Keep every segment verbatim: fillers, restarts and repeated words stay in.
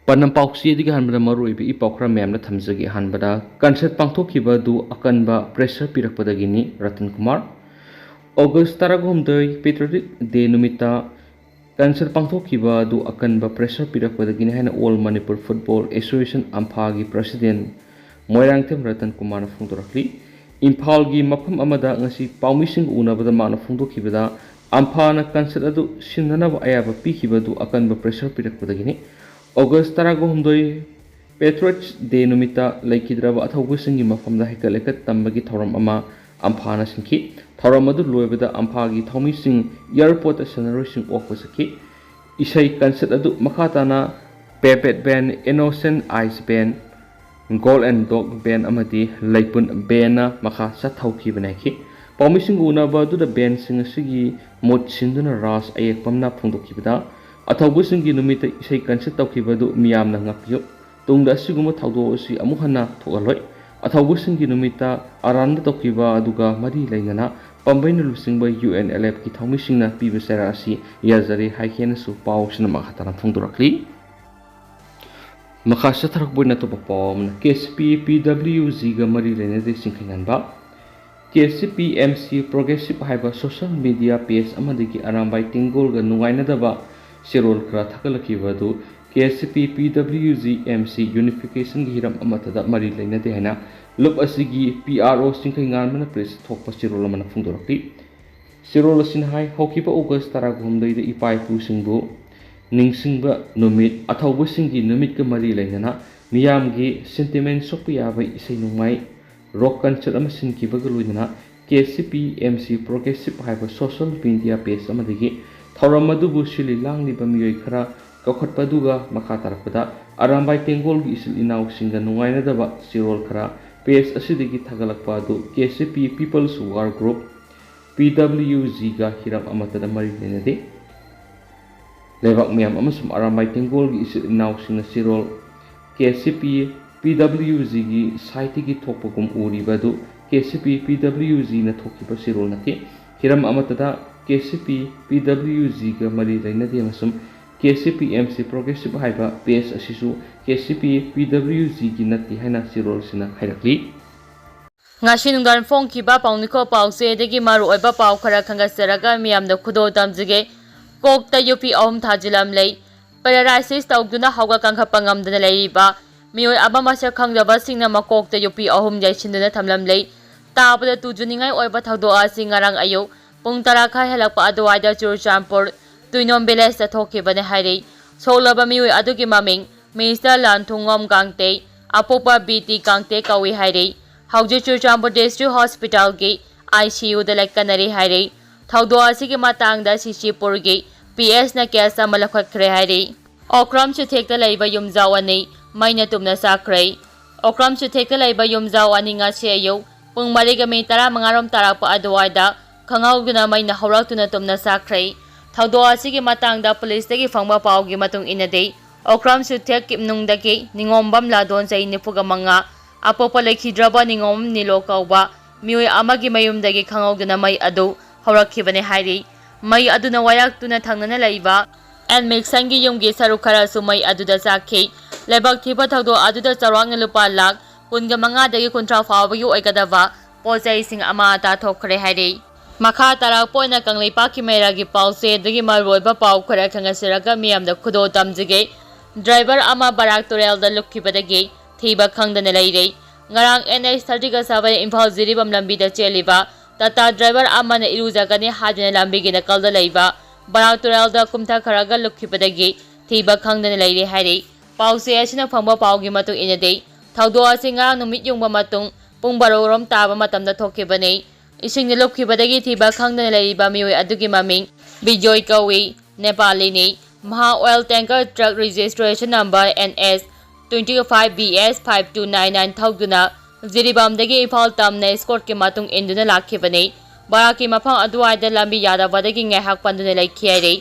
ꯄꯥꯎꯆꯦꯗꯒꯤ ꯑꯍꯥꯟꯕꯗ ꯃꯔꯨꯑꯣꯏꯕ ꯏ ꯄꯥꯎ ꯈꯔ ꯃꯌꯥꯝꯗ ꯊꯝꯖꯒꯦ꯫ ꯑꯍꯥꯟꯕꯗ, concert ꯄꯥꯡꯊꯣꯛꯈꯤꯕ ꯑꯗꯨ ꯑꯀꯟꯕ pressure ꯄꯤꯔꯛꯄꯗꯒꯤꯅꯤ, ꯔꯇꯟ ꯀꯨꯃꯥꯔ꯫ ꯑꯣꯒꯁ ꯇꯔꯥꯍꯨꯝꯗꯣꯏ, Patriotic Day ꯅꯨꯃꯤꯠꯇ concert ꯄꯥꯡꯊꯣꯛꯈꯤꯕ ꯑꯗꯨ ꯑꯀꯟꯕ pressure ꯄꯤꯔꯛꯄꯗꯒꯤꯅꯤ ꯍꯥꯏꯅ All Manipur Football Association, ꯑꯝꯐꯥꯒꯤ president Moirangthem Ratan ꯀꯨꯃꯥꯔꯅ ꯐꯣꯡꯗꯣꯔꯛꯂꯤ꯫ ꯏꯝꯐꯥꯜꯒꯤ ꯃꯐꯝ ꯑꯃꯗ ꯉꯁꯤ ꯄꯥꯎꯃꯤꯁꯤꯡ ꯎꯅꯕꯗ ꯃꯥꯅ ꯐꯣꯡꯗꯣꯛꯈꯤꯕꯗ, ꯑꯝꯐꯥꯅ concert ꯑꯗꯨ ꯁꯤꯟꯅꯅꯕ ꯑꯌꯥꯕ ꯄꯤꯈꯤꯕ ꯑꯗꯨ ꯑꯀꯟꯕ pressure ꯄꯤꯔꯛꯄꯗꯒꯤꯅꯤ꯫ ꯑꯣꯒꯁ ꯇꯔꯥꯍꯨꯝꯗꯣꯏ, Patriots Day ꯅꯨꯃꯤꯠꯇ ꯂꯩꯈꯤꯗ꯭ꯔꯕ ꯑꯊꯧꯕꯁꯤꯡꯒꯤ ꯃꯐꯝꯗ ꯍꯩꯀꯠ ꯂꯩꯀꯠ ꯇꯝꯕꯒꯤ ꯊꯧꯔꯝ ꯑꯃ ꯑꯝꯐꯥꯅ ꯁꯤꯟꯈꯤ꯫ ꯊꯧꯔꯝ ꯑꯗꯨ ꯂꯣꯏꯕꯗ ꯑꯝꯐꯥꯒꯤ ꯊꯧꯃꯤꯁꯤꯡ airportꯇ ꯁꯥꯟꯅꯔꯣꯏꯁꯤꯡ ꯑꯣꯛꯄ ꯆꯠꯈꯤ꯫ ꯏꯁꯩ concert ꯑꯗꯨ ꯃꯈꯥ ꯇꯥꯅ Pepet Band, Innocent Eyes Band, Gold and Dog Band ꯑꯃꯗꯤ ꯂꯩꯄꯨꯟ Bandꯅ ꯃꯈꯥ ꯆꯠꯊꯧꯈꯤꯕꯅꯤ ꯍꯥꯏꯈꯤ꯫ ꯄꯥꯎꯃꯤꯁꯤꯡꯒ ꯎꯅꯕ ꯑꯗꯨꯗ bandꯁꯤꯡ ꯑꯁꯤꯒꯤ ꯃꯍꯨꯠ ꯁꯤꯟꯗꯨꯅ ꯔꯥꯖ ꯑꯌꯦꯛꯄꯝꯅ ꯐꯣꯡꯗꯣꯛꯈꯤꯕꯗ, ꯑꯊꯧꯕꯁꯤꯡꯒꯤ ꯅꯨꯃꯤꯠꯇ ꯏꯁꯩ concert ꯇꯧꯈꯤꯕ ꯑꯗꯨ ꯃꯤꯌꯥꯝꯅ ꯉꯥꯛꯄꯤꯌꯨ꯫ ꯇꯨꯡꯗ ꯑꯁꯤꯒꯨꯝꯕ ꯊꯧꯗꯣꯛ ꯑꯁꯤ ꯑꯃꯨꯛ ꯍꯟꯅ ꯊꯣꯛꯍꯜꯂꯣꯏ꯫ ꯑꯊꯧꯕꯁꯤꯡꯒꯤ ꯅꯨꯃꯤꯠꯇ ꯑꯔꯥꯟꯕ ꯇꯧꯈꯤꯕ ꯑꯗꯨꯒ ꯃꯔꯤ ꯂꯩꯅꯅ ꯄꯥꯝꯕꯩꯅ ꯂꯨꯆꯤꯡꯕ UNLFꯀꯤ ꯊꯧꯃꯤꯁꯤꯡꯅ ꯄꯤꯕ ꯆꯩꯔꯥꯛ ꯑꯁꯤ ꯌꯥꯖꯔꯦ ꯍꯥꯏꯈꯤ ꯍꯥꯏꯅꯁꯨ ꯄꯥꯎꯁꯤꯅ ꯃꯈꯥ ꯇꯥꯅ ꯐꯣꯡꯗꯣꯔꯛꯂꯤ꯫ ꯃꯈꯥ ꯆꯠꯊꯔꯛꯄ ꯑꯣꯏꯅ ꯑꯇꯣꯞꯄ ꯄꯥꯎ ꯑꯃꯅ, KCP PWGꯒ ꯃꯔꯤ ꯂꯩꯅꯗꯦ ꯆꯤꯡꯈꯩꯉꯥꯟꯕ꯫ KCP MC Progressive ꯍꯥꯏꯕ social media page ꯑꯃꯗꯒꯤ ꯑꯔꯥꯝꯕꯥꯏ ꯇꯦꯡꯒꯣꯜꯒ ꯅꯨꯡꯉꯥꯏꯅꯗꯕ ꯆꯦꯔꯣꯜ ꯈꯔ ꯊꯥꯒꯠꯂꯛꯈꯤꯕ ꯑꯗꯨ KCP PWG MC unificationꯒꯤ ꯍꯤꯔꯝ ꯑꯃꯠꯇꯗ ꯃꯔꯤ ꯂꯩꯅꯗꯦ ꯍꯥꯏꯅ ꯂꯨꯞ ꯑꯁꯤꯒꯤ PRO ꯆꯤꯡꯈꯩꯉꯥꯟꯕꯅ press ꯊꯣꯛꯄ ꯆꯦꯔꯣꯜ ꯑꯃꯅ ꯐꯣꯡꯗꯣꯔꯛꯂꯤ꯫ ꯆꯦꯔꯣꯜ ꯑꯁꯤꯅ ꯍꯥꯏ, ꯍꯧꯈꯤꯕ ꯑꯣꯒꯁ ꯇꯔꯥꯍꯨꯝꯗꯣꯏꯗ ꯏꯄꯥ ꯏꯄꯨꯁꯤꯡꯕꯨ ꯅꯤꯡꯁꯤꯡꯕ ꯅꯨꯃꯤꯠ, ꯑꯊꯧꯕꯁꯤꯡꯒꯤ ꯅꯨꯃꯤꯠꯀ ꯃꯔꯤ ꯂꯩꯅꯅ ꯃꯤꯌꯥꯝꯒꯤ sentiment ꯁꯣꯛꯄ ꯌꯥꯕ ꯏꯁꯩ ꯅꯣꯡꯃꯥꯏ, rock concert ꯑꯃ ꯁꯤꯟꯈꯤꯕꯒ ꯂꯣꯏꯅꯅ KCP MC Progressive ꯍꯥꯏꯕ social media page ꯑꯃꯗꯒꯤ ꯊꯧꯔꯝ ꯑꯗꯨꯕꯨ ꯁꯤꯜꯂꯤ ꯂꯥꯡꯂꯤꯕ ꯃꯤꯑꯣꯏ ꯈꯔ ꯀꯧꯈꯠꯄ ꯑꯗꯨꯒ ꯃꯈꯥ ꯇꯥꯔꯛꯄꯗ ꯑꯔꯥꯝꯕꯥꯏ ꯇꯦꯡꯒꯣꯜꯒꯤ ꯏꯆꯤꯜ ꯏꯅꯥꯎꯁꯤꯡꯒ ꯅꯨꯡꯉꯥꯏꯅꯗꯕ ꯆꯦꯔꯣꯜ ꯈꯔ page ꯑꯁꯤꯗꯒꯤ ꯊꯥꯒꯠꯂꯛꯄ ꯑꯗꯨ KCP People's War Group, PWGꯒ ꯍꯤꯔꯝ ꯑꯃꯠꯇꯗ ꯃꯔꯤ ꯂꯩꯅꯗꯦ꯫ ꯂꯩꯕꯥꯛ ꯃꯤꯌꯥꯝ ꯑꯃꯁꯨꯡ ꯑꯔꯥꯝꯕꯥꯏ ꯇꯦꯡꯒꯣꯜꯒꯤ ꯏꯆꯤꯜ ꯏꯅꯥꯎꯁꯤꯡꯅ ꯆꯦꯔꯣꯜ KCP PWGꯒꯤ siteꯇꯒꯤ ꯊꯣꯛꯄꯒꯨꯝ ꯎꯔꯤꯕ ꯑꯗꯨ KCP PWGꯅ ꯊꯣꯛꯈꯤꯕ ꯆꯦꯔꯣꯜ ꯅꯠꯇꯦ꯫ ꯍꯤꯔꯝ ꯑꯃꯠꯇꯗ KCP PWGꯒ ꯃꯔꯤ ꯂꯩꯅꯗꯦ ꯑꯃꯁꯨꯡ K C P M C progressive ꯍꯥꯏꯕ ꯄꯦꯖ ꯑꯁꯤꯁꯨ ꯀꯦ ꯁꯤ ꯄꯤ ꯄꯤ ꯗꯕ꯭ꯂꯤꯎ ꯖꯤꯒꯤ ꯅꯠꯇꯦ ꯍꯥꯏꯅ ꯆꯦꯔꯣꯜꯁꯤꯅ ꯍꯥꯏꯔꯛꯂꯤ꯫ ꯉꯁꯤ ꯅꯨꯡꯗꯥꯡ ꯐꯣꯡꯈꯤꯕ ꯄꯥꯎ ꯅꯤꯈꯣ ꯄꯥꯎꯆꯦꯗꯒꯤ ꯃꯔꯨꯑꯣꯏꯕ ꯄꯥꯎ ꯈꯔ ꯈꯪꯒꯠꯆꯔꯒ ꯃꯤꯌꯥꯝꯗ ꯈꯨꯗꯣꯜ ꯇꯝꯖꯒꯦ꯫ ꯀꯣꯛꯇ ꯌꯣꯠꯄꯤ ꯑꯍꯨꯝ ꯊꯥꯖꯤꯜꯂꯝꯂꯦ꯫ ꯄꯦꯔꯥꯂꯥꯏꯁꯤꯁ ꯇꯧꯗꯨꯅ ꯍꯧꯒꯠ ꯀꯥꯡꯈꯠꯄ ꯉꯝꯗꯅ ꯂꯩꯔꯤꯕ ꯃꯤꯑꯣꯏ ꯑꯃ ꯃꯁꯛ ꯈꯪꯗꯕꯁꯤꯡꯅ ꯃꯀꯣꯛꯇ ꯌꯣꯠꯄꯤ ꯑꯍꯨꯝ ꯌꯩꯁꯤꯟꯗꯨꯅ ꯊꯝꯂꯝꯂꯦ꯫ ꯇꯥꯕꯗ ꯇꯨꯖꯨꯅꯤꯡꯉꯥꯏ ꯑꯣꯏꯕ ꯊꯧꯗꯣꯛ ꯑꯁꯤ ꯉꯔꯥꯡ ꯑꯌꯨꯛ ꯄꯨꯡ ꯇꯔꯥ ꯈꯔ ꯍꯦꯜꯂꯛꯄ ꯑꯗꯨꯋꯥꯏꯗ ꯆꯨꯔꯆꯥꯟꯄꯨꯔ ꯇꯨꯏꯅꯣꯝ ꯚꯤꯂꯦꯖꯇ ꯊꯣꯛꯈꯤꯕꯅꯤ ꯍꯥꯏꯔꯤ꯫ ꯁꯣꯛꯂꯕ ꯃꯤꯑꯣꯏ ꯑꯗꯨꯒꯤ ꯃꯃꯤꯡ ꯃꯤꯁꯇꯔ ꯂꯥꯟꯊꯨꯡꯉꯣꯝ ꯀꯥꯡꯇꯦ, ꯑꯄꯣꯛꯄ ꯕꯤ ꯇꯤ ꯀꯥꯡꯇꯦ ꯀꯧꯏ ꯍꯥꯏꯔꯤ꯫ ꯍꯧꯖꯤꯛ ꯆꯨꯔꯆꯥꯟꯄꯨꯔ ꯗꯤꯁꯇ꯭ꯔꯤꯛ ꯍꯣꯁꯄꯤꯇꯥꯜꯒꯤ ꯑꯥꯏ ꯁꯤ ꯌꯨꯗ ꯂꯥꯏꯀꯠꯅꯔꯤ ꯍꯥꯏꯔꯤ꯫ ꯊꯧꯗꯣꯛ ꯑꯁꯤꯒꯤ ꯃꯇꯥꯡꯗ ꯁꯤꯁꯤꯄꯨꯔꯒꯤ ꯄꯤ ꯑꯦꯁꯅ ꯀꯦꯁ ꯑꯃ ꯂꯧꯈꯠꯈ꯭ꯔꯦ ꯍꯥꯏꯔꯤ꯫ ꯑꯣꯀ꯭ꯔꯝ ꯁꯨꯊꯦꯛꯇ ꯂꯩꯕ ꯌꯨꯝꯖꯥꯎ ꯑꯅꯤ ꯃꯩꯅ ꯇꯨꯝꯅ ꯆꯥꯛꯈ꯭ꯔꯦ꯫ ꯑꯣꯀ꯭ꯔꯝ ꯁꯨꯊꯦꯛꯇ ꯂꯩꯕ ꯌꯨꯝꯖꯥꯎ ꯑꯅꯤ ꯉꯁꯤ ꯑꯌꯨꯛ ꯄꯨꯡ ꯃꯔꯤꯒ ꯃꯤꯅꯤꯠ ꯇꯔꯥꯃꯉꯥ ꯔꯣꯝ ꯇꯥꯔꯛꯄ ꯑꯗꯨꯋꯥꯏꯗ ꯈꯪꯍꯧꯗꯅ ꯃꯩꯅ ꯍꯧꯔꯛꯇꯨꯅ ꯇꯨꯝꯅ ꯆꯥꯛꯈ꯭ꯔꯦ꯫ ꯊꯧꯗꯣꯛ ꯑꯁꯤꯒꯤ ꯃꯇꯥꯡꯗ ꯄꯨꯂꯤꯁꯇꯒꯤ ꯐꯪꯕ ꯄꯥꯎꯒꯤ ꯃꯇꯨꯡ ꯏꯟꯅꯗꯤ, ꯑꯣꯀ꯭ꯔꯝ ꯁꯨꯊꯦꯛ ꯀꯤꯞꯅꯨꯡꯗꯒꯤ ꯅꯤꯉꯣꯝꯕꯝ ꯂꯥꯗꯣꯟ ꯆꯍꯤ ꯅꯤꯐꯨꯒ ꯃꯉꯥ, ꯑꯄꯣꯛꯄ ꯂꯩꯈꯤꯗ꯭ꯔꯕ ꯅꯤꯉꯣꯝꯕꯝ ꯅꯤꯂꯣ ꯀꯧꯕ ꯃꯤꯑꯣꯏ ꯑꯃꯒꯤ ꯃꯌꯨꯝꯗꯒꯤ ꯈꯪꯍꯧꯗꯅ ꯃꯩ ꯑꯗꯨ ꯍꯧꯔꯛꯈꯤꯕꯅꯤ ꯍꯥꯏꯔꯤ꯫ ꯃꯩ ꯑꯗꯨꯅ ꯋꯥꯏꯔꯥꯛꯇꯨꯅ ꯊꯪꯅꯅ ꯂꯩꯕ ꯑꯦꯟ ꯃꯤꯛꯁꯟꯒꯤ ꯌꯨꯝꯒꯤ ꯁꯔꯨꯛ ꯈꯔꯁꯨ ꯃꯩ ꯑꯗꯨꯗ ꯆꯥꯛꯈꯤ꯫ ꯂꯥꯏꯕꯛ ꯊꯤꯕ ꯊꯧꯗꯣꯛ ꯑꯗꯨꯗ ꯆꯥꯎꯔꯥꯛꯅ ꯂꯨꯄꯥ ꯂꯥꯈ ꯀꯨꯟꯒ ꯃꯉꯥꯗꯒꯤ ꯀꯨꯟꯊ꯭ꯔꯥ ꯐꯥꯎꯕꯒꯤ ꯑꯣꯏꯒꯗꯕ ꯄꯣꯠ ꯆꯩꯁꯤꯡ ꯑꯃꯥꯡ ꯑꯇꯥ ꯊꯣꯛꯈ꯭ꯔꯦ ꯍꯥꯏꯔꯤ꯫ ꯃꯈꯥ ꯇꯥꯔꯛꯄ ꯑꯣꯏꯅ ꯀꯪꯂꯩꯄꯥꯛꯀꯤ ꯃꯩꯔꯥꯒꯤ ꯄꯥꯎꯆꯦꯗꯒꯤ ꯃꯔꯨꯑꯣꯏꯕ ꯄꯥꯎ ꯈꯔ ꯈꯪꯒꯠꯆꯔꯒ ꯃꯤꯌꯥꯝꯗ ꯈꯨꯗꯣꯜ ꯇꯝꯖꯒꯦ꯫ ꯗ꯭ꯔꯥꯏꯚꯔ ꯑꯃ ꯕꯔꯥꯛ ꯇꯨꯔꯦꯜꯗ ꯂꯨꯞꯈꯤꯕꯗꯒꯤ ꯊꯤꯕ ꯈꯪꯗꯅ ꯂꯩꯔꯦ꯫ ꯉꯔꯥꯡ ꯑꯦꯟ ꯑꯩꯆ ꯊꯥꯔꯇꯤꯒ ꯁꯚꯦꯟ ꯏꯝꯐꯥꯜ ꯖꯤꯔꯤꯕꯥꯝ ꯂꯝꯕꯤꯗ ꯆꯦꯜꯂꯤꯕ ꯇꯥꯇꯥ ꯗ꯭ꯔꯥꯏꯚꯔ ꯑꯃꯅ ꯏꯔꯨꯖꯒꯅꯤ ꯍꯥꯏꯗꯨꯅ ꯂꯝꯕꯤꯒꯤ ꯅꯥꯀꯜꯗ ꯂꯩꯕ ꯕꯔꯥꯛ ꯇꯨꯔꯦꯜꯗ ꯀꯨꯝꯊꯈ꯭ꯔꯒ ꯂꯨꯞꯈꯤꯕꯗꯒꯤ ꯊꯤꯕ ꯈꯪꯗꯅ ꯂꯩꯔꯦ ꯍꯥꯏꯔꯤ꯫ ꯄꯥꯎꯆꯦ ꯑꯁꯤꯅ ꯐꯪꯕ ꯄꯥꯎꯒꯤ ꯃꯇꯨꯡ ꯏꯟꯅꯗꯤ, ꯊꯧꯗꯣꯛ ꯑꯁꯤ ꯉꯔꯥꯡ ꯅꯨꯃꯤꯠ ꯌꯨꯡꯕ ꯃꯇꯨꯡ ꯄꯨꯡ ꯕꯥꯔꯣ ꯔꯣꯝ ꯇꯥꯕ ꯃꯇꯝꯗ ꯊꯣꯛꯈꯤꯕꯅꯤ꯫ ꯏꯁꯤꯡꯗ ꯂꯨꯞꯈꯤꯕꯗꯒꯤ ꯊꯤꯕ ꯈꯪꯗꯅ ꯂꯩꯔꯤꯕ ꯃꯤꯑꯣꯏ ꯑꯗꯨꯒꯤ ꯃꯃꯤꯡ ꯕꯤꯖꯣꯏ ꯀꯧꯏ, ꯅꯦꯄꯥꯂꯤꯅꯤ꯫ ꯃꯍꯥꯛ oil tanker truck registration number N S twenty five B S five two nine nine ꯊꯧꯗꯨꯅ ꯖꯤꯔꯤꯕꯥꯝꯗꯒꯤ ꯏꯝꯐꯥꯜ ꯇꯝꯅ ꯏꯁꯀꯣꯔꯠꯀꯤ ꯃꯇꯨꯡ ꯏꯟꯗꯨꯅ ꯂꯥꯛꯈꯤꯕꯅꯤ꯫ ꯕꯔꯥꯛꯀꯤ ꯃꯐꯝ ꯑꯗꯨꯋꯥꯏꯗ ꯂꯝꯕꯤ ꯌꯥꯗꯕꯗꯒꯤ ꯉꯥꯏꯍꯥꯛ ꯄꯟꯗꯨꯅ ꯂꯩꯈꯤ ꯍꯥꯏꯔꯤ꯫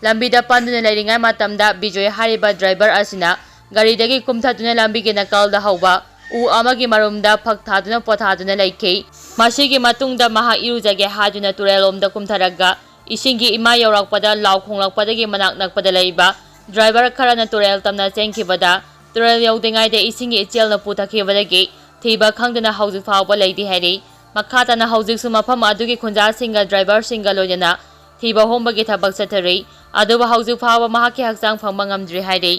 ꯂꯝꯕꯤꯗ ꯄꯟꯗꯨꯅ ꯂꯩꯔꯤꯉꯩ ꯃꯇꯝꯗ ꯕꯤꯖꯣꯏ ꯍꯥꯏꯔꯤꯕ ꯗ꯭ꯔꯥꯏꯚꯔ ꯑꯁꯤꯅ ꯒꯥꯔꯤꯗꯒꯤ ꯀꯨꯝꯊꯗꯨꯅ ꯂꯝꯕꯤꯒꯤ ꯅꯥꯀꯜꯗ ꯍꯧꯕ ꯎ ꯑꯃꯒꯤ ꯃꯔꯨꯝꯗ ꯐꯛ ꯊꯥꯗꯨꯅ ꯄꯣꯊꯥꯗꯨꯅ ꯂꯩꯈꯤ꯫ ꯃꯁꯤꯒꯤ ꯃꯇꯨꯡꯗ ꯃꯍꯥꯛ ꯏꯔꯨꯖꯒꯦ ꯍꯥꯏꯗꯨꯅ ꯇꯨꯔꯦꯜꯂꯣꯝꯗ ꯀꯨꯝꯊꯔꯒ ꯏꯁꯤꯡꯒꯤ ꯏꯃꯥꯏ ꯌꯧꯔꯛꯄꯗ ꯂꯥꯎ ꯈꯣꯡꯂꯛꯄꯗꯒꯤ ꯃꯅꯥꯛ ꯅꯛꯄꯗ ꯂꯩꯕ ꯗ꯭ꯔꯥꯏꯚꯔ ꯈꯔꯅ ꯇꯨꯔꯦꯜ ꯇꯝꯅ ꯆꯦꯟꯈꯤꯕꯗ, ꯇꯨꯔꯦꯜ ꯌꯧꯗ꯭ꯔꯤꯉꯩꯗ ꯏꯁꯤꯡꯒꯤ ꯏꯆꯦꯜꯅ ꯄꯨꯊꯈꯤꯕꯗꯒꯤ ꯊꯤꯕ ꯈꯪꯗꯅ ꯍꯧꯖꯤꯛ ꯐꯥꯎꯕ ꯂꯩꯇꯦ ꯍꯥꯏꯔꯤ꯫ ꯃꯈꯥ ꯇꯥꯅ ꯍꯧꯖꯤꯛꯁꯨ ꯃꯐꯝ ꯑꯗꯨꯒꯤ ꯈꯨꯟꯖꯥꯁꯤꯡꯒ ꯗ꯭ꯔꯥꯏꯚꯔꯁꯤꯡꯒ ꯂꯣꯏꯅꯅ ꯊꯤꯕ ꯍꯣꯝꯕꯒꯤ ꯊꯕꯛ ꯆꯠꯊꯔꯤ꯫ ꯑꯗꯨꯕꯨ ꯍꯧꯖꯤꯛ ꯐꯥꯎꯕ ꯃꯍꯥꯛꯀꯤ ꯍꯛꯆꯥꯡ ꯐꯪꯕ ꯉꯝꯗ꯭ꯔꯤ ꯍꯥꯏꯔꯤ꯫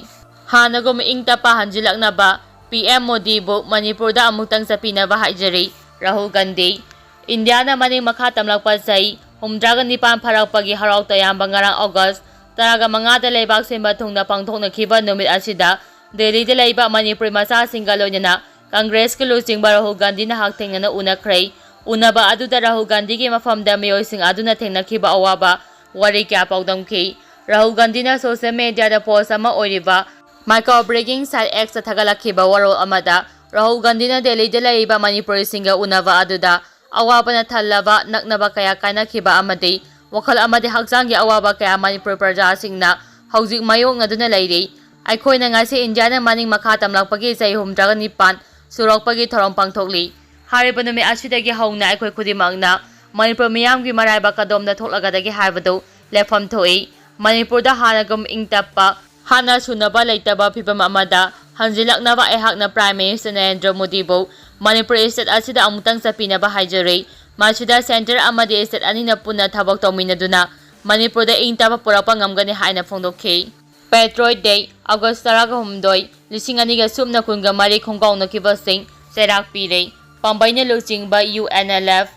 ꯍꯥꯟꯅꯒꯨꯝ ꯏꯪ ꯇꯞꯄ ꯍꯟꯖꯤꯜꯂꯛꯅꯕ ꯄꯤ ꯑꯦꯝ ꯃꯣꯗꯤꯕꯨ ꯃꯅꯤꯄꯨꯔꯗ ꯑꯃꯨꯛꯇꯪ ꯆꯠꯄꯤꯅꯕ ꯍꯥꯏꯖꯔꯤ꯫ ꯔꯥꯍꯨꯜ ꯒꯥꯟꯙꯤ꯫ ꯏꯟꯗꯤꯌꯥꯅ ꯃꯅꯤꯡ ꯃꯈꯥ ꯇꯝꯂꯛꯄ ꯆꯍꯤ ꯍꯨꯝꯗ꯭ꯔꯥꯒ ꯅꯤꯄꯥꯟ ꯐꯥꯔꯛꯄꯒꯤ ꯍꯔꯥꯎ ꯇꯌꯥꯝꯕ ꯉꯔꯥꯡ ꯑꯣꯒꯁ ꯇꯔꯥꯒ ꯃꯉꯥꯗ ꯂꯩꯕꯥꯛ ꯁꯤꯟꯕ ꯊꯨꯡꯅ ꯄꯥꯡꯊꯣꯛꯅꯈꯤꯕ ꯅꯨꯃꯤꯠ ꯑꯁꯤꯗ ꯗꯦꯜꯂꯤꯗ ꯂꯩꯕ ꯃꯅꯤꯄꯨꯔꯤ ꯃꯆꯥꯁꯤꯡꯒ ꯂꯣꯏꯅꯅ ꯀꯪꯒ꯭ꯔꯦꯁꯀꯤ ꯂꯨꯆꯤꯡꯕ ꯔꯥꯍꯨꯜ ꯒꯥꯟꯙꯤꯅ ꯍꯛꯊꯦꯡꯅꯅ ꯎꯅꯈ꯭ꯔꯦ꯫ ꯎꯅꯕ ꯑꯗꯨꯗ ꯔꯥꯍꯨꯜ ꯒꯥꯟꯙꯤꯒꯤ ꯃꯐꯝꯗ ꯃꯤꯑꯣꯏꯁꯤꯡ ꯑꯗꯨꯅ ꯊꯦꯡꯅꯈꯤꯕ ꯑꯋꯥꯕ ꯋꯥꯔꯤ ꯀꯌꯥ ꯄꯥꯎꯗꯝꯈꯤ꯫ ꯔꯥꯍꯨꯜ ꯒꯥꯟꯙꯤꯅ ꯁꯣꯁꯤꯌꯦꯜ ꯃꯦꯗꯤꯌꯥꯗ ꯄꯣꯁ ꯑꯃ ꯑꯣꯏꯔꯤꯕ ꯃꯥꯏꯀ꯭ꯔꯣ ꯕ꯭ꯂꯣꯒꯤꯡ ꯁꯥꯏꯠ ꯑꯦꯛꯁꯇ ꯊꯥꯒꯠꯂꯛꯈꯤꯕ ꯋꯥꯔꯣꯜ ꯑꯃꯗ, ꯔꯥꯍꯨꯜ ꯒꯥꯟꯙꯤꯅ ꯗꯦꯜꯂꯤꯗ ꯂꯩꯔꯤꯕ ꯃꯅꯤꯄꯨꯔꯤꯁꯤꯡꯒ ꯎꯅꯕ ꯑꯗꯨꯗ ꯑꯋꯥꯕꯅ ꯊꯜꯂꯕ ꯅꯛꯅꯕ ꯀꯌꯥ ꯀꯥꯏꯅꯈꯤꯕ ꯑꯃꯗꯤ ꯋꯥꯈꯜ ꯑꯃꯗꯤ ꯍꯛꯆꯥꯡꯒꯤ ꯑꯋꯥꯕ ꯀꯌꯥ ꯃꯅꯤꯄꯨꯔ ꯄ꯭ꯔꯖꯥꯁꯤꯡꯅ ꯍꯧꯖꯤꯛ ꯃꯥꯌꯣꯛꯅꯗꯨꯅ ꯂꯩꯔꯤ꯫ ꯑꯩꯈꯣꯏꯅ ꯉꯁꯤ ꯏꯟꯗꯤꯌꯥꯅ ꯃꯅꯤꯡ ꯃꯈꯥ ꯇꯝꯂꯛꯄꯒꯤ ꯆꯍꯤ ꯍꯨꯝꯗ꯭ꯔꯥꯒ ꯅꯤꯄꯥꯟ ꯁꯨꯔꯛꯄꯒꯤ ꯊꯧꯔꯝ ꯄꯥꯡꯊꯣꯛꯂꯤ꯫ ꯍꯥꯏꯔꯤꯕ ꯅꯨꯃꯤꯠ ꯑꯁꯤꯗꯒꯤ ꯍꯧꯅ ꯑꯩꯈꯣꯏ ꯈꯨꯗꯤꯡꯃꯛꯅ ꯃꯅꯤꯄꯨꯔ ꯃꯤꯌꯥꯝꯒꯤ ꯃꯔꯥꯏꯕꯛ ꯀꯗꯣꯝꯗ ꯊꯣꯛꯂꯒꯗꯒꯦ ꯍꯥꯏꯕꯗꯨ ꯂꯦꯞꯐꯝ ꯊꯣꯛꯏ꯫ ꯃꯅꯤꯄꯨꯔꯗ ꯍꯥꯟꯅꯒꯨꯝ ꯏꯪ ꯇꯞꯄ, ꯍꯥꯟꯅ ꯁꯨꯅꯕ ꯂꯩꯇꯕ ꯐꯤꯚꯝ ꯑꯃꯗ ꯍꯟꯖꯤꯜꯂꯛꯅꯕ ꯑꯩꯍꯥꯛꯅ ꯄ꯭ꯔꯥꯏꯝ ꯃꯤꯅꯤꯁꯇꯔ ꯅꯔꯦꯟꯗ꯭ꯔ ꯃꯣꯗꯤꯕꯨ ꯃꯅꯤꯄꯨꯔ ꯁ꯭ꯇꯦꯠ ꯑꯁꯤꯗ ꯑꯃꯨꯛꯇꯪ ꯆꯠꯄꯤꯅꯕ ꯍꯥꯏꯖꯔꯤ꯫ ꯃꯁꯤꯗ ꯁꯦꯟꯇꯔ ꯑꯃꯗꯤ ꯁ꯭ꯇꯦꯠ ꯑꯅꯤꯅ ꯄꯨꯟꯅ ꯊꯕꯛ ꯇꯧꯃꯤꯟꯅꯗꯨꯅ ꯃꯅꯤꯄꯨꯔꯗ ꯏꯪ ꯇꯞꯄ ꯄꯨꯔꯛꯄ ꯉꯝꯒꯅꯤ ꯍꯥꯏꯅ ꯐꯣꯡꯗꯣꯛꯈꯤ꯫ ꯄꯦꯇ꯭ꯔꯣꯏꯠ ꯗꯦ, ꯑꯣꯒꯁ ꯇꯔꯥꯒ ꯍꯨꯝꯗꯣꯏ, ꯂꯤꯁꯤꯡ ꯑꯅꯤꯒ ꯁꯨꯞꯅ ꯀꯨꯟꯒ ꯃꯔꯤ ꯈꯣꯡꯒꯥꯎꯅꯈꯤꯕꯁꯤꯡ ꯆꯩꯔꯥꯛ ꯄꯤꯔꯦ꯫ ꯄꯥꯝꯕꯩꯅ ꯂꯨꯆꯤꯡꯕ U N L F.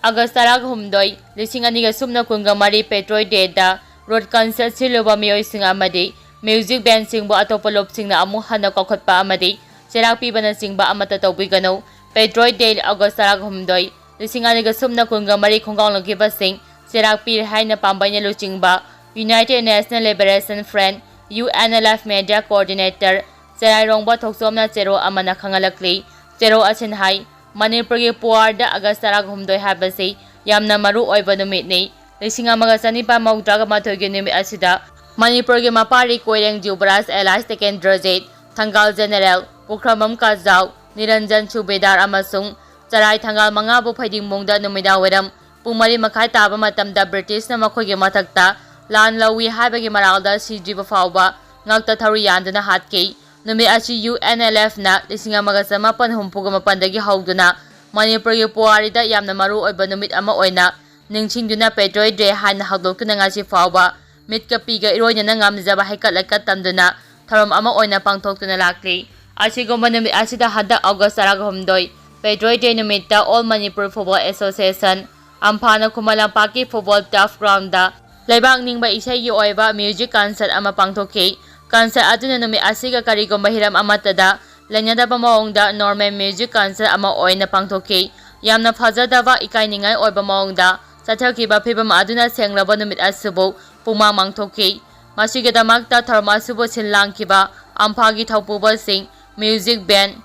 August ꯇꯔꯥꯒ ꯍꯨꯝꯗꯣꯏ, ꯂꯤꯁꯤꯡ ꯑꯅꯤꯒ ꯁꯨꯞꯅ ꯀꯨꯟꯒ ꯃꯔꯤ ꯄꯦꯇ꯭ꯔꯣꯏꯠ ꯗꯦꯗ ꯔꯣꯠ ꯀꯟꯁꯔꯠ ꯁꯤꯜꯂꯨꯕ ꯃꯤꯑꯣꯏꯁꯤꯡ ꯑꯃꯗꯤ ꯃ꯭ꯌꯨꯖꯤꯛ ꯕꯦꯟꯁꯤꯡꯕꯨ ꯑꯇꯣꯞꯄ ꯂꯨꯞꯁꯤꯡꯅ ꯑꯃꯨꯛ ꯍꯟꯅ ꯀꯧꯈꯠꯄ ꯑꯃꯗꯤ ꯆꯩꯔꯥꯛ ꯄꯤꯕꯅꯆꯤꯡꯕ ꯑꯃꯠꯇ ꯇꯧꯕꯤꯒꯅꯨ꯫ ꯄꯦꯇ꯭ꯔꯣꯏꯠ ꯗꯦ, ꯑꯣꯒꯁ ꯇꯔꯥꯒ ꯍꯨꯝꯗꯣꯏ, ꯂꯤꯁꯤꯡ ꯑꯅꯤꯒ ꯁꯨꯞꯅ ꯀꯨꯟꯒ ꯃꯔꯤ ꯈꯣꯡꯒꯥꯎꯅꯈꯤꯕꯁꯤꯡ ꯆꯩꯔꯥꯛ ꯄꯤꯔꯦ ꯍꯥꯏꯅ ꯄꯥꯝꯕꯩꯅ ꯂꯨꯆꯤꯡꯕ united national liberation front, U N L F, media coordinator ꯆꯦꯔꯥꯏꯔꯣꯡꯕ ꯊꯣꯛꯆꯣꯝꯅ ꯆꯦꯔꯣ ꯑꯃꯅ ꯈꯪꯍꯜꯂꯛꯂꯤ꯫ ꯆꯦꯔꯣ ꯑꯁꯤꯅ ꯍꯥꯏ, ꯃꯅꯤꯄꯨꯔꯒꯤ ꯄꯨꯋꯥꯔꯗ ꯑꯒꯁ ꯇꯔꯥꯒ ꯍꯨꯝꯗꯣꯏ ꯍꯥꯏꯕꯁꯤ ꯌꯥꯝꯅ ꯃꯔꯨ ꯑꯣꯏꯕ ꯅꯨꯃꯤꯠꯅꯤ꯫ ꯂꯤꯁꯤꯡ ꯑꯃꯒ ꯆꯅꯤꯄꯥꯟ ꯃꯧꯗ꯭ꯔꯥꯒ ꯃꯥꯊꯣꯏꯒꯤ ꯅꯨꯃꯤꯠ ꯑꯁꯤꯗ ꯃꯅꯤꯄꯨꯔꯒꯤ ꯃꯄꯥꯔꯤ ꯀꯣꯏꯔꯦꯡ ꯌꯨꯕꯔꯥꯖ ꯑꯦꯂꯥꯏꯁ ꯇꯤꯀꯦꯟꯗ꯭ꯔꯖꯤꯠ, ꯊꯪꯒꯥꯜ ꯖꯦꯅꯦꯔꯦꯜ ꯄꯨꯈ꯭ꯔꯝꯕꯝ ꯀꯥꯖꯥꯎ, ꯅꯤꯔꯟꯖꯟ ꯁꯨꯕꯦꯗꯥꯔ ꯑꯃꯁꯨꯡ ꯆꯔꯥꯏ ꯊꯪꯒꯥꯜ ꯃꯉꯥꯕꯨ ꯐꯩꯗꯤꯡꯕꯨꯡꯗ ꯅꯨꯃꯤꯗꯥꯡꯋꯥꯏꯔꯝ ꯄꯨꯡ ꯃꯔꯤ ꯃꯈꯥꯏ ꯇꯥꯕ ꯃꯇꯝꯗ ꯕ꯭ꯔꯤꯇꯤꯁꯅ ꯃꯈꯣꯏꯒꯤ ꯃꯊꯛꯇ ꯂꯥꯟ ꯂꯧꯏ ꯍꯥꯏꯕꯒꯤ ꯃꯔꯥꯜꯗ ꯁꯤꯗ꯭ꯔꯤꯕ ꯐꯥꯎꯕ ꯉꯛꯇ ꯊꯧꯔꯤ ꯌꯥꯟꯗꯨꯅ ꯍꯥꯠꯈꯤ꯫ ꯅꯨꯃꯤꯠ ꯑꯁꯤ ꯌꯨ ꯑꯦꯟ ꯑꯦꯜ ꯑꯦꯐꯅ ꯂꯤꯁꯤꯡ ꯑꯃꯒ ꯆꯃꯥꯄꯟ ꯍꯨꯝꯐꯨꯒ ꯃꯥꯄꯟꯗꯒꯤ ꯍꯧꯗꯨꯅ ꯃꯅꯤꯄꯨꯔꯒꯤ ꯄꯨꯋꯥꯔꯤꯗ ꯌꯥꯝꯅ ꯃꯔꯨ ꯑꯣꯏꯕ ꯅꯨꯃꯤꯠ ꯑꯃ ꯑꯣꯏꯅ ꯅꯤꯡꯁꯤꯡꯗꯨꯅ Patriots Day ꯍꯥꯏꯅ ꯍꯧꯗꯣꯛꯇꯨꯅ ꯉꯁꯤ ꯐꯥꯎꯕ ꯃꯤꯠꯀ ꯄꯤꯒ ꯏꯔꯣꯏꯅꯅ ꯉꯝꯖꯕ ꯍꯩꯀꯠ ꯂꯩꯀꯠ ꯇꯝꯗꯨꯅ ꯊꯧꯔꯝ ꯑꯃ ꯑꯣꯏꯅ ꯄꯥꯡꯊꯣꯛꯇꯨꯅ ꯂꯥꯛꯂꯤ꯫ ꯑꯁꯤꯒꯨꯝꯕ ꯅꯨꯃꯤꯠ ꯑꯁꯤꯗ ꯍꯟꯗꯛ August ꯇꯔꯥꯍꯨꯝꯗꯣꯏ, Patriots Day ꯅꯨꯃꯤꯠꯇ All Manipur Football Association, ꯑꯝꯐꯥꯅ ꯈꯨꯃꯟ ꯂꯝꯄꯥꯛꯀꯤ football turf groundꯗ ꯂꯩꯕꯥꯛ ꯅꯤꯡꯕ ꯏꯁꯩꯒꯤ ꯑꯣꯏꯕ music concert ꯑꯃ ꯄꯥꯡꯊꯣꯛꯈꯤ꯫ Concert ꯑꯗꯨꯅ ꯅꯨꯃꯤꯠ ꯑꯁꯤꯒ ꯀꯔꯤꯒꯨꯝꯕ ꯍꯤꯔꯝ ꯑꯃꯠꯇꯗ ꯂꯩꯅꯗꯕ ꯃꯑꯣꯡꯗ normal music concert ꯑꯃ ꯑꯣꯏꯅ ꯄꯥꯡꯊꯣꯛꯈꯤ꯫ ꯌꯥꯝꯅ ꯐꯖꯗꯕ, ꯏꯀꯥꯏꯅꯤꯡꯉꯥꯏ ꯑꯣꯏꯕ ꯃꯑꯣꯡꯗ ꯆꯠꯊꯈꯤꯕ ꯐꯤꯕꯝ ꯑꯗꯨꯅ ꯁꯦꯡꯂꯕ ꯅꯨꯃꯤꯠ ꯑꯁꯤꯕꯨ ꯄꯨꯡꯃꯥꯡ ꯃꯥꯡꯊꯣꯛꯈꯤ꯫ ꯃꯁꯤꯒꯤꯗꯃꯛꯇ ꯊꯧꯔꯝ ꯑꯁꯤꯕꯨ ꯁꯤꯟ ꯂꯥꯡꯈꯤꯕ ꯑꯝꯐꯥꯒꯤ ꯊꯧꯄꯨꯕꯁꯤꯡ, music band,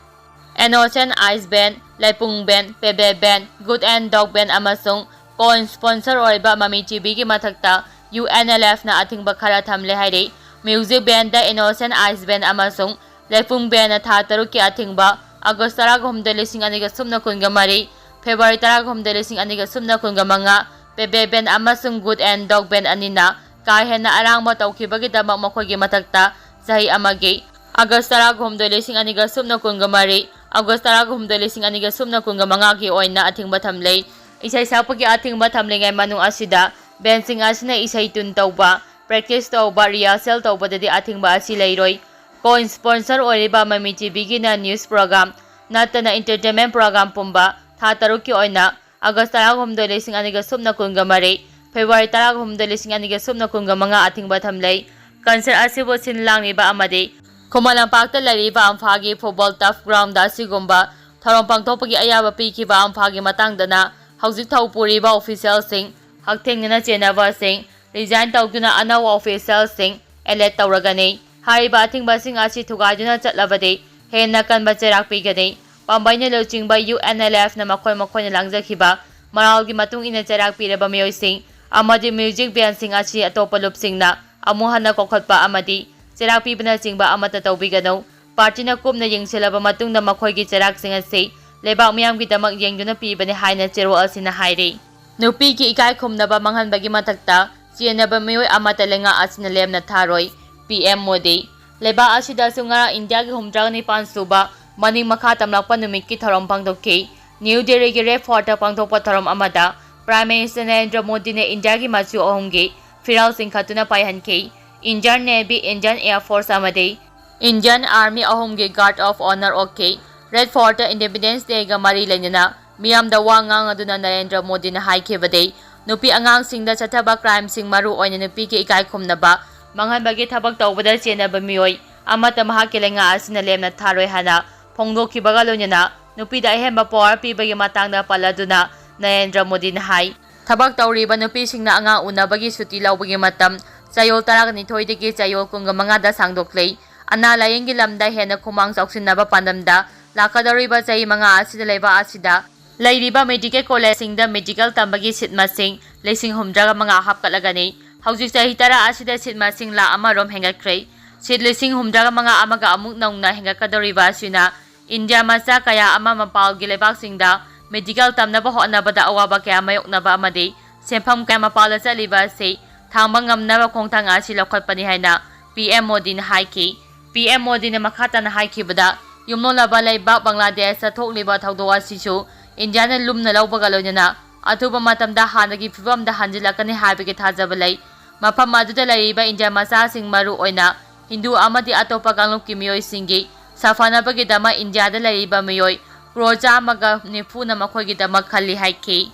Innocent Eyes Band, ꯂꯩꯄꯨꯡ Band, ꯄꯦꯕꯦ Band, Good and Dog Band ꯑꯃꯁꯨꯡ co-sponsor ꯑꯣꯏꯕ ꯃꯃꯤ ꯇꯤꯚꯤꯒꯤ ꯃꯊꯛꯇ ꯌꯨ ꯑꯦꯟ ꯑꯦꯜ ꯑꯦꯐꯅ ꯑꯊꯤꯡꯕ ꯈꯔ ꯊꯝꯂꯦ ꯍꯥꯏꯔꯤ꯫ Music bandꯗ Innocent Eyes Band ꯑꯃꯁꯨꯡ ꯂꯩꯄꯨꯡ Bandꯅ ꯊꯥ ꯇꯔꯨꯛꯀꯤ ꯑꯊꯤꯡꯕ, August ꯇꯔꯥꯍꯨꯝꯗꯣꯏ, ꯂꯤꯁꯤꯡ ꯑꯅꯤꯒ ꯁꯨꯞꯅ ꯀꯨꯟꯒ ꯃꯔꯤ, February ꯇꯔꯥꯍꯨꯝꯗꯣꯏ, ꯂꯤꯁꯤꯡ ꯑꯅꯤꯒ ꯁꯨꯞꯅ ꯀꯨꯟꯒ ꯃꯉꯥ, ꯄꯦꯕꯦ Band ꯑꯃꯁꯨꯡ Good and Dog Band ꯑꯅꯤꯅ ꯀꯥ ꯍꯦꯟꯅ ꯑꯔꯥꯡꯕ ꯇꯧꯈꯤꯕꯒꯤꯗꯃꯛ ꯃꯈꯣꯏꯒꯤ ꯃꯊꯛꯇ ꯆꯍꯤ ꯑꯃꯒꯤ, August ꯇꯔꯥꯍꯨꯝꯗꯣꯏ, ꯂꯤꯁꯤꯡ ꯑꯅꯤꯒ ꯁꯨꯞꯅ ꯀꯨꯟꯒ ꯃꯔꯤ, August ꯇꯔꯥꯍꯨꯝꯗꯣꯏ, ꯂꯤꯁꯤꯡ ꯑꯅꯤꯒ ꯁꯨꯞꯅ ꯀꯨꯟꯒ ꯃꯉꯥꯒꯤ ꯑꯣꯏꯅ ꯑꯊꯤꯡꯕ ꯊꯝꯂꯦ꯫ ꯏꯁꯩ ꯁꯛꯄꯒꯤ ꯑꯊꯤꯡꯕ ꯊꯝꯂꯤꯉꯩ ꯃꯅꯨꯡ ꯑꯁꯤꯗ bandꯁꯤꯡ ꯑꯁꯤꯅ ꯏꯁꯩ tune ꯇꯧꯕ, practice ꯇꯧꯕ, rehearsal ꯇꯧꯕꯗꯗꯤ ꯑꯊꯤꯡꯕ ꯑꯁꯤ ꯂꯩꯔꯣꯏ꯫ Co-sponsor ꯑꯣꯏꯔꯤꯕ ꯃꯃꯤ ꯇꯤꯚꯤꯒꯤꯅ news program ꯅꯠꯇꯅ entertainment program ꯄꯨꯝꯕ ꯊꯥ ꯇꯔꯨꯛꯀꯤ ꯑꯣꯏꯅ, August ꯇꯔꯥꯍꯨꯝꯗꯣꯏ, ꯂꯤꯁꯤꯡ ꯑꯅꯤꯒ ꯁꯨꯞꯅ ꯀꯨꯟꯒ ꯃꯔꯤ, February ꯇꯔꯥꯍꯨꯝꯗꯣꯏ, ꯂꯤꯁꯤꯡ ꯑꯅꯤꯒ ꯁꯨꯞꯅ ꯀꯨꯟꯒ ꯃꯉꯥ ꯑꯊꯤꯡꯕ ꯊꯝꯂꯦ꯫ Concert ꯑꯁꯤꯕꯨ ꯁꯤꯟ ꯂꯥꯡꯂꯤꯕ ꯑꯃꯗꯤ ꯈꯨꯃꯟ ꯂꯝꯄꯥꯛꯇ ꯂꯩꯔꯤꯕ ꯑꯝꯐꯥꯒꯤ football turf groundꯗ ꯑꯁꯤꯒꯨꯝꯕ ꯊꯧꯔꯝ ꯄꯥꯡꯊꯣꯛꯄꯒꯤ ꯑꯌꯥꯕ ꯄꯤꯈꯤꯕ ꯑꯝꯐꯥꯒ ꯃꯇꯥꯡꯗꯅ ꯍꯧꯖꯤꯛ ꯊꯧ ꯄꯨꯔꯤꯕ officialꯁꯤꯡ, ꯍꯛꯊꯦꯡꯅꯅ ꯆꯦꯟꯅꯕꯁꯤꯡ resign ꯇꯧꯗꯨꯅ ꯑꯅꯧꯕ officialꯁꯤꯡ elect ꯇꯧꯔꯒꯅꯤ꯫ ꯍꯥꯏꯔꯤꯕ ꯑꯊꯤꯡꯕꯁꯤꯡ ꯑꯁꯤ ꯊꯨꯒꯥꯏꯗꯨꯅ ꯆꯠꯂꯕꯗꯤ ꯍꯦꯟꯅ ꯀꯟꯕ ꯆꯩꯔꯥꯛ ꯄꯤꯒꯅꯤ꯫ ꯄꯥꯝꯕꯩꯅ ꯂꯨꯆꯤꯡꯕ ꯌꯨ ꯑꯦꯟ ꯑꯦꯜ ꯑꯦꯐꯅ ꯃꯈꯣꯏ ꯃꯈꯣꯏꯅ ꯂꯥꯡꯖꯈꯤꯕ ꯃꯔꯥꯜꯒꯤ ꯃꯇꯨꯡ ꯏꯟꯅ ꯆꯩꯔꯥꯛ ꯄꯤꯔꯕ ꯃꯤꯑꯣꯏꯁꯤꯡ ꯑꯃꯗꯤ music bandꯁꯤꯡ ꯑꯁꯤ ꯑꯇꯣꯞꯄ ꯂꯨꯞꯁꯤꯡꯅ ꯑꯃꯨꯛ ꯍꯟꯅ ꯀꯧꯈꯠꯄ ꯑꯃꯗꯤ ꯆꯩꯔꯥꯛ ꯄꯤꯕꯅꯆꯤꯡꯕ ꯑꯃꯠꯇ ꯇꯧꯕꯤꯒꯅꯨ꯫ Partyꯅ ꯀꯨꯞꯅ ꯌꯦꯡꯁꯤꯜꯂꯕ ꯃꯇꯨꯡꯗ ꯃꯈꯣꯏꯒꯤ ꯆꯩꯔꯥꯛꯁꯤꯡ ꯑꯁꯤ ꯂꯩꯕꯥꯛ ꯃꯤꯌꯥꯝꯒꯤꯗꯃꯛ ꯌꯦꯡꯗꯨꯅ ꯄꯤꯕꯅꯤ ꯍꯥꯏꯅ ꯆꯦꯔꯣꯜ ꯑꯁꯤꯅ ꯍꯥꯏꯔꯤ꯫ ꯅꯨꯄꯤꯒꯤ ꯏꯀꯥꯏ ꯈꯨꯝꯅꯕ ꯃꯥꯡꯍꯟꯕꯒꯤ ꯃꯊꯛꯇ ꯆꯦꯟꯅꯕ ꯃꯤꯑꯣꯏ ꯑꯃꯠꯇ ꯂꯩꯉꯥꯛ ꯑꯁꯤꯅ ꯂꯦꯝꯅ ꯊꯥꯔꯣꯏ, ꯄꯤ ꯑꯦꯝ ꯃꯣꯗꯤ꯫ ꯂꯩꯕꯥꯛ ꯑꯁꯤꯗꯁꯨ ꯉꯔꯥꯡ ꯏꯟꯗꯤꯌꯥꯒꯤ ꯍꯨꯝꯗ꯭ꯔꯥꯒ ꯅꯤꯄꯥꯟ ꯁꯨꯕ ꯃꯅꯤꯡ ꯃꯈꯥ ꯇꯝꯂꯛꯄ ꯅꯨꯃꯤꯠꯀꯤ ꯊꯧꯔꯝ ꯄꯥꯡꯊꯣꯛꯈꯤ꯫ ꯅ꯭ꯌꯨ ꯗꯦꯜꯂꯤꯒꯤ ꯔꯦꯗ ꯐꯣꯔꯠꯇ ꯄꯥꯡꯊꯣꯛꯄ ꯊꯧꯔꯝ ꯑꯃꯗ Prime Minister ꯅꯔꯦꯟꯗ꯭ꯔ ꯃꯣꯗꯤꯅ ꯏꯟꯗꯤꯌꯥꯒꯤ ꯃꯆꯨ ꯑꯍꯨꯝꯒꯤ ꯐꯤꯔꯥꯜ ꯆꯤꯡꯈꯠꯇꯨꯅ ꯄꯥꯏꯍꯟꯈꯤ꯫ Indian Navy, Indian Air Force ꯑꯃꯗꯤ Indian Army ꯑꯍꯨꯝꯒꯤ Guard of Honour ꯑꯣꯛꯈꯤ꯫ ꯔꯦꯗ ꯐꯣꯔꯠꯇ Independence Dayꯒ ꯃꯔꯤ ꯂꯩꯅꯅ ꯃꯤꯌꯥꯝꯗ ꯋꯥ ꯉꯥꯡꯗꯨꯅ ꯅꯔꯦꯟꯗ꯭ꯔ ꯃꯣꯗꯤꯅ ꯍꯥꯏꯈꯤꯕꯗꯤ, ꯅꯨꯄꯤ ꯑꯉꯥꯡꯁꯤꯡꯗ ꯆꯠꯊꯕ crimeꯁꯤꯡ, ꯃꯔꯨ ꯑꯣꯏꯅ ꯅꯨꯄꯤꯒꯤ ꯏꯀꯥꯏ ꯈꯨꯝꯅꯕ ꯃꯥꯡꯍꯟꯕꯒꯤ ꯊꯕꯛ ꯇꯧꯕꯗ ꯆꯦꯟꯅꯕ ꯃꯤꯑꯣꯏ ꯑꯃꯠꯇ ꯃꯍꯥꯛꯀꯤ ꯂꯩꯉꯥꯛ ꯑꯁꯤꯅ ꯂꯦꯝꯅ ꯊꯥꯔꯣꯏ ꯍꯥꯏꯅ ꯐꯣꯡꯗꯣꯛꯈꯤꯕꯒ ꯂꯣꯏꯅꯅ ꯅꯨꯄꯤꯗ ꯑꯍꯦꯟꯕ power ꯄꯤꯕꯒꯤ ꯃꯇꯥꯡꯗ ꯄꯜꯂꯗꯨꯅ ꯅꯔꯦꯟꯗ꯭ꯔ ꯃꯣꯗꯤꯅ ꯍꯥꯏ, ꯊꯕꯛ ꯇꯧꯔꯤꯕ ꯅꯨꯄꯤꯁꯤꯡꯅ ꯑꯉꯥꯡ ꯎꯅꯕꯒꯤ ꯁꯨꯇꯤ ꯂꯧꯕꯒꯤ ꯃꯇꯝ ꯆꯌꯣꯜ ꯇꯔꯥꯅꯤꯊꯣꯏꯗꯒꯤ ꯆꯌꯣꯜ ꯀꯨꯟꯃꯉꯥꯗ ꯁꯥꯡꯗꯣꯛꯂꯦ꯫ ꯑꯅꯥ ꯂꯥꯌꯦꯡꯒꯤ ꯂꯝꯗ ꯍꯦꯟꯅ ꯈꯨꯃꯥꯡ ꯆꯥꯎꯁꯤꯟꯅꯕ ꯄꯥꯟꯗꯝꯗ ꯂꯥꯛꯀꯗꯧꯔꯤꯕ ꯆꯍꯤ ꯃꯉꯥ ꯑꯁꯤꯗ ꯂꯩꯕꯥꯛ ꯑꯁꯤꯗ ꯂꯩꯔꯤꯕ medical collegeꯁꯤꯡꯗ medical ꯇꯝꯕꯒꯤ seat ꯃꯁꯤꯡ ꯂꯤꯁꯤꯡ ꯍꯨꯝꯗ꯭ꯔꯥꯒ ꯃꯉꯥ ꯍꯥꯞꯀꯠꯂꯒꯅꯤ꯫ ꯍꯧꯖꯤꯛ ꯆꯍꯤ ꯇꯔꯥ ꯑꯁꯤꯗ seat ꯃꯁꯤꯡ ꯂꯥꯈ ꯑꯃꯔꯣꯝ ꯍꯦꯟꯒꯠꯈ꯭ꯔꯦ꯫ Seat ꯂꯤꯁꯤꯡ ꯍꯨꯝꯗ꯭ꯔꯥꯒ ꯃꯉꯥ ꯑꯃꯒ ꯑꯃꯨꯛ ꯅꯧꯅ ꯍꯦꯟꯒꯠꯀꯗꯧꯔꯤꯕ ꯑꯁꯤꯅ ꯏꯟꯗꯤꯌꯥ ꯃꯆꯥ ꯀꯌꯥ ꯑꯃ ꯃꯄꯥꯜꯒꯤ ꯂꯩꯕꯥꯛꯁꯤꯡꯗ medical ꯇꯝꯅꯕ ꯍꯣꯠꯅꯕꯗ ꯑꯋꯥꯕ ꯀꯌꯥ ꯃꯥꯌꯣꯛꯅꯕ ꯑꯃꯗꯤ ꯁꯦꯟꯐꯝ ꯀꯌꯥ ꯃꯄꯥꯟꯗ ꯆꯠꯂꯤꯕ ꯑꯁꯤ ꯊꯥꯡꯕ ꯉꯝꯅꯕ ꯈꯣꯡꯊꯥꯡ ꯑꯁꯤ ꯂꯧꯈꯠꯄꯅꯤ ꯍꯥꯏꯅ ꯄꯤ ꯑꯦꯝ ꯃꯣꯗꯤꯅ ꯍꯥꯏꯈꯤ꯫ ꯄꯤ ꯑꯦꯝ ꯃꯣꯗꯤꯅ ꯃꯈꯥ ꯇꯥꯅ ꯍꯥꯏꯈꯤꯕꯗ, ꯌꯨꯝꯂꯣꯟꯅꯕ ꯂꯩꯕꯥꯛ ꯕꯪꯒ꯭ꯂꯥꯗꯦꯁꯇ ꯊꯣꯛꯂꯤꯕ ꯊꯧꯗꯣꯛ ꯑꯁꯤꯁꯨ ꯏꯟꯗꯤꯌꯥꯅ ꯂꯨꯝꯅ ꯂꯧꯕꯒ ꯂꯣꯏꯅꯅ ꯑꯊꯨꯕ ꯃꯇꯝꯗ ꯍꯥꯟꯅꯒꯤ ꯐꯤꯕꯝꯗ ꯍꯟꯖꯤꯜꯂꯛꯀꯅꯤ ꯍꯥꯏꯕꯒꯤ ꯊꯥꯖꯕ ꯂꯩ꯫ ꯃꯐꯝ ꯑꯗꯨꯗ ꯂꯩꯔꯤꯕ ꯏꯟꯗꯤꯌꯥ ꯃꯆꯥꯁꯤꯡ, ꯃꯔꯨ ꯑꯣꯏꯅ ꯍꯤꯟꯗꯨ ꯑꯃꯗꯤ ꯑꯇꯣꯞꯄ ꯀꯥꯡꯂꯨꯞꯀꯤ ꯃꯤꯑꯣꯏꯁꯤꯡꯒꯤ ꯁꯥꯐꯅꯕꯒꯤꯗꯃꯛ ꯏꯟꯗꯤꯌꯥꯗ ꯂꯩꯔꯤꯕ ꯃꯤꯑꯣꯏ ꯀ꯭ꯔꯣꯔ ꯆꯥꯝꯃꯒ ꯅꯤꯐꯨꯅ ꯃꯈꯣꯏꯒꯤꯗꯃꯛ ꯈꯜꯂꯤ ꯍꯥꯏꯈꯤ꯫